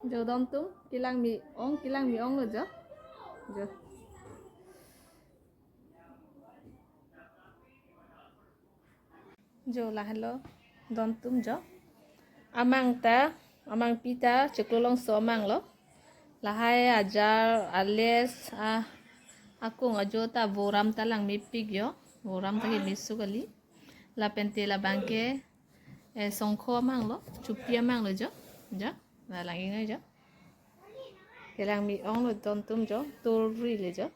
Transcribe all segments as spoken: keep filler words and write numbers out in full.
Jo, don atum, kelang me-ong, kelang me-onglo jo. Jo. Jo, lahelo, don atum jo. Amang ta, amangpi ta, chiklo longso amanglo. Lahai ajar, ales, ah, akung ajo ta voram ta langmepik jo. Voram ta keme su kali. Lapente labangke, eh, songkho amanglo, chupi amanglo jo. Jo, la lang-iknoi jo. Kelang me-onglo don atum jo, torri le jo.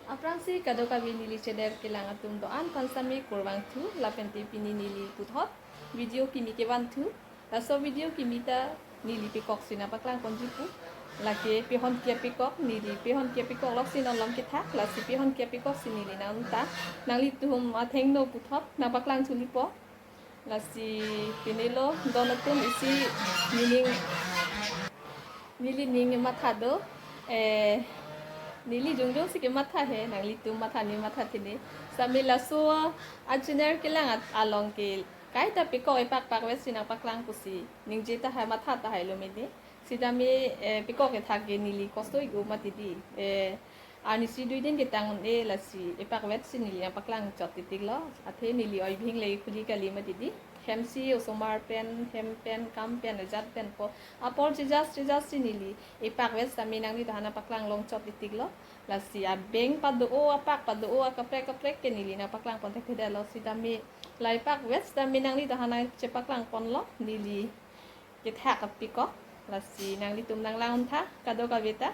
Aphrangsi kadokave neli channel kelang atum do-an aphan sitame kurvangthu, lapente pini neli puthot video kimi kevanthu. Laso video kimi ta neli pekok si nangpaklang ponji pu. Lake pehonke apekok, neli pehonke apekok loksi non lom kethak, lasi pehonke apekok si neli nang ta nanglitum athengno puthot nangpaklang thulipo. Lasi pinelo don atum, isi nening, neli ning matha do, eh, neli jongjong si kematha he, nanglitum matha ne matha tene. Sitame laso a channel kelang at-, along ke kaita pekok epak pakvet si nangpaklang pusi ningje tahai matha tahailo mene. Sitame, eh, pekok kethak ke neli kosto ik-o mati di. Eh, arnisi dui din ketang un-e, lasi epakvet si neli nangpaklang chot titiklo. Athe neli oibhing le khuli kali mati di. Hem si osomar pen, hem pen, kam pen, ajat pen po, apor chejas chejas si neli epakvet sitame nanglitumphan nangpaklang long chot titiklo. Lasi abeng pado-o, apak pado-o, akaprek kaprek ke neli nangpaklang pon thekthedetlo. Sitame la epakvet sitame nanglitumphan nangchepaklang ponlo, neli kethak apekok. Lasi nanglitum nanglang untha kadokave ta.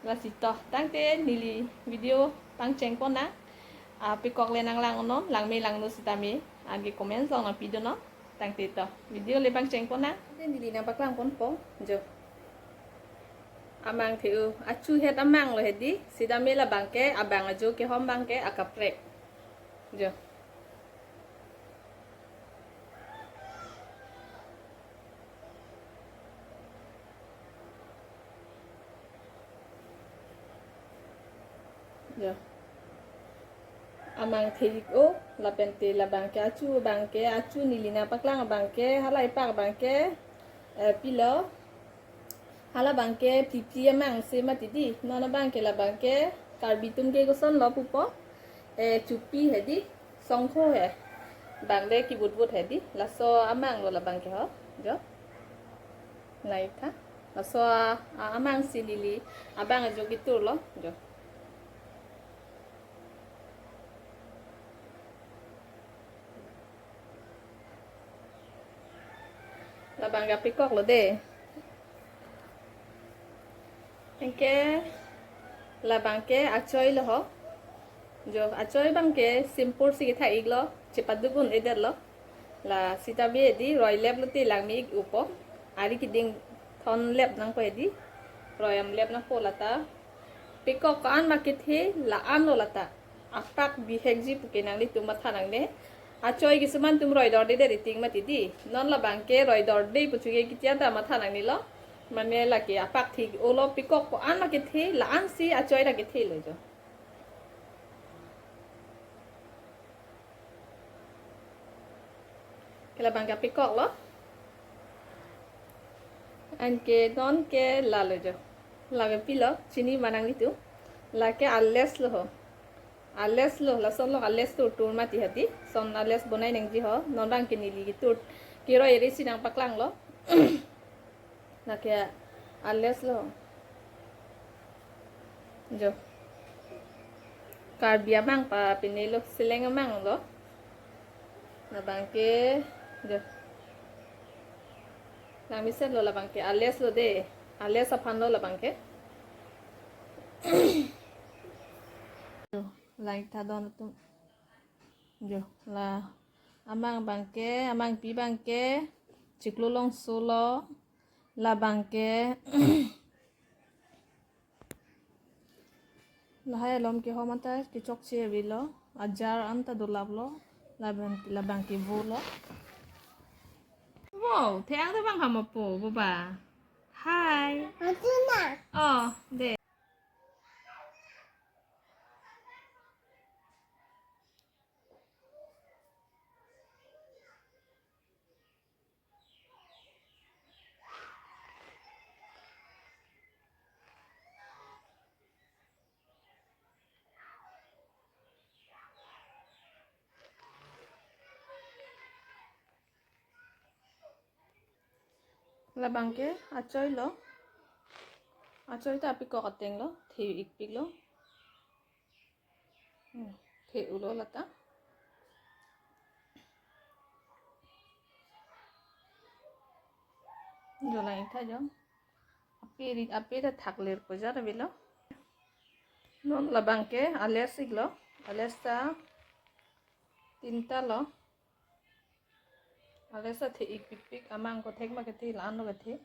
Lasi to, tangte neli video pangcheng ponnang. Apekok le nanglang unnon, langme langno sitame, anke comment along nangpidunnon. Tangte to, video le pangcheng ponnang. Tangte neli nangpaklang ponpo jo. Amang the-o, achu het amanglo hedi, sitame labangke abang ajo kehom abangke akaprek. Jo. Jo. Amang the-ik-o, lapente labangke achu abangke, achu neli nangpaklang abangke, hala epak abangke, eh, pilo. Hala abangke pipi amang si mati di. Non abangke labangke Karbi atum ke kosonlo pupo. Eh, chupi hedi, songkho he. Bang le kibut but hedi. Laso amanglo labangke ho. Jo. Nai tha. Laso a, a, amang si neli abang ajo keturlo. Jo. Labangke apekoklo de. Anke labangke achoilo ho. Jo, achoi abangke simple si kethak iklo, chepaduk un-edetlo. La sitame di roi lep lote langme ik-opo. Ari keding thon lep nangpo di. Roi am lep nangpo lata. Pekok ko-an ma kethe la-anlo lata. Apak bihekji puke nanglitum matha nangne. Achoi kisuman atum roi dorde det itik mati di. Non labangke roi dorde pu chuke kitian ta matha nangnelo. Mane lake apak thik-olo, pekok ko-an ma kethe, la-an si achoi ta kethelo jo. Ke labangke apekoklo. Anke non ke lalo jo. Lake pilo, chini ma nanglitum. Lake ales lo ho. Ales lo, lason lo ales tur tur mati hedi. Son ales bonai nangji ho. Non abangke neli ketur, keroi ere si nangpaklanglo. Lake ales lo. Jo. Karbi amang pa pinelo, seleng amanglo. Labangke, jo. Langmesenlo labangke, ales lo de. Ales aphanlo labangke. Jo, lang-ik tha don atum. Jo, la amang abangke, amangpi abangke, chiklo longso lo, labangke, lahai alom kehom anta kechokche avelo, ajar anta dolaplo, labang, labangke volo. Wow, the-ang ta bang hamapo, boba. Hi. Atina. Oh, de. Labang ke achoi lo. Achoi ta apikok ateng lo, the-ikpik lo. Hmm, the-ulo lata. Jo lang-ik tha jo. Ape ri, ape ta thakler ko jar avelo. Non labang ke a-lace-ik lo. A-lace ta tinta lo. A-lace ta the-ikpikpik, amang ko thek ma kethe, la-an lo kethe.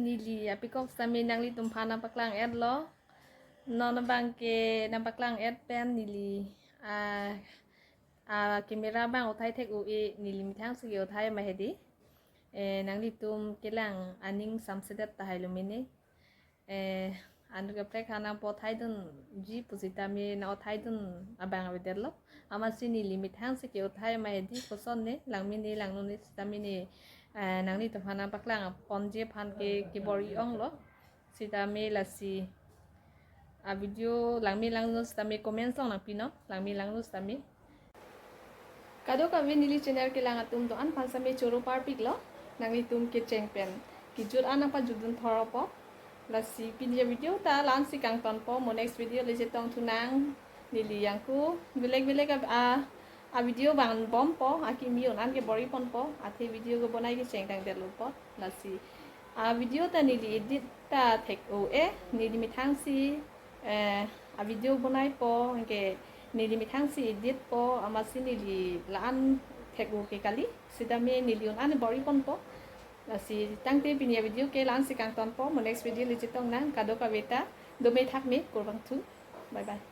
Neli apikok sitame nanglitumphan nangpaklang-et lo. Non abang ke nangpaklang-et pen neli, ah, ah, camera abang uthai thek-o-e, neli methang si ke-uthai ma hedi. Eh, nanglitum kelang aning samsedet tahai lo mene. Eh, anut kaprek aphan nangpothaidunji pusitame nang-uthaidun abang avedet lo. Amatsi neli methang si ke-uthai ma hedi, koson ne, langme ne, langno ne sitame ne, eh, nanglitumphan nangpaklang ponji aphan ke kebor-i ong lo. Sitame lasi a-video langme langno sitame comment along nangpinon, langme langno sitame. Kadokave neli channel kelang atum do-an aphan sitame choro parpik lo, nanglitum kecheng pen kejut an nangpajutdun thor apot. Lasi pini a-video ta la-an si kangtonpo, mo next video le chetong thunang. Neli angko belek belek a, a, a-video vangbompo, akimi un-an kebor-i ponpo, athe video kebonai kecheng tangdet lo apot. Lasi a-video ta neli edit ta thek-o-e, neli methang si, eh, a-video bonaipo, anke neli methang si editpo, amatsi neli la-an thek-o ke kali, sitame neli un-an bor-i ponpo. Lasi tangte pini a-video ke la-an si kangtonpo, mo next video le chetong nang, kadokave ta dome thakme, kurvangthu. Bye bye.